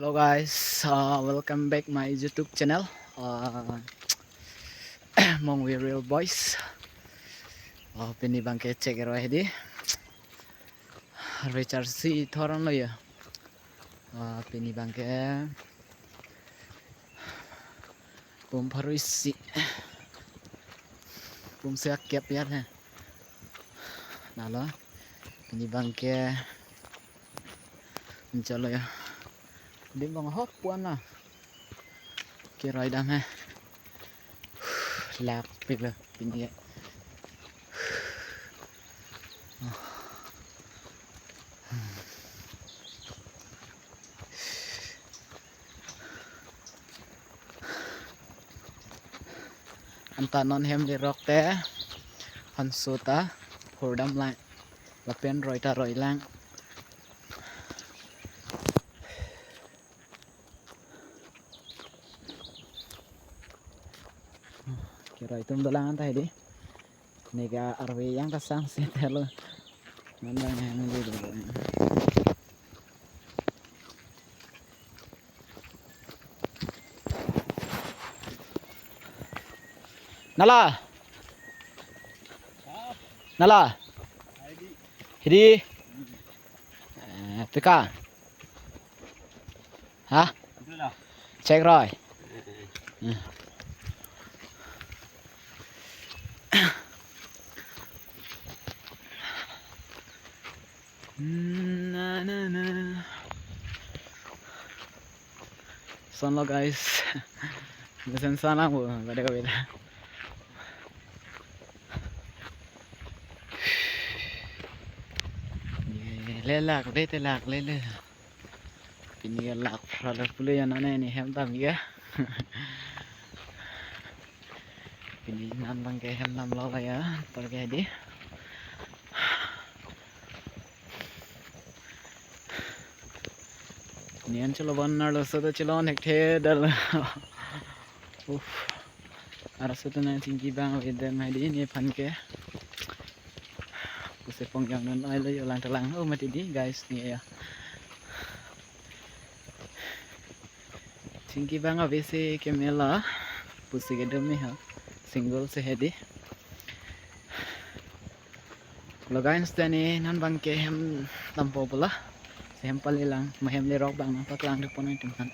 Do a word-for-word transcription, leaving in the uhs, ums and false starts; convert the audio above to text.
Hello guys, uh, welcome back my YouTube channel, uh, Mongve Real Boys. Uh, pini abangke chek roi hedi. Recharge si thoron lo ya. Uh, pini abangke pum pharo isi. Pum se akep ya he. Nalo. Pini abangke. Chalo ya. Dim bang hok puan na. Keroi dam he. Lak pik lo pini ya. Anta non hem lerok te hanso ta hordam lang. Lapen roi ta roi lang. Keroi atum dolang anta hedi. Neka arve yang kasang si telo. Nandang yang di dolang. Nala. Nala. Hedi. Eh, pika. Ha? Chek roi. Hmm. Na, na, na. Son lo guys. Mesen sana bu, pada ko beda. Ye, lelak, lete lak, lele. Pini ke lak phra lo pulo ya nane ni hem dam ya. Pini non abangke hem dam lo ya, tor ke di. Nian chalo ban arloso ta chalo nek the dal. Uff. Arloso ta nang chingki abang ave dem hedi nephan ke. Pusi pong yang non ai lo yo lang talang. Oh, mati di guys ni ya. Chingki abang ave si keme lo. Pusi kedam ni ha. Single si hedi. Lo guys, tani non abangke hem dampo pulo. Si hem pali lang, ma hem lerok abang nangpaklang dek pon itum kan.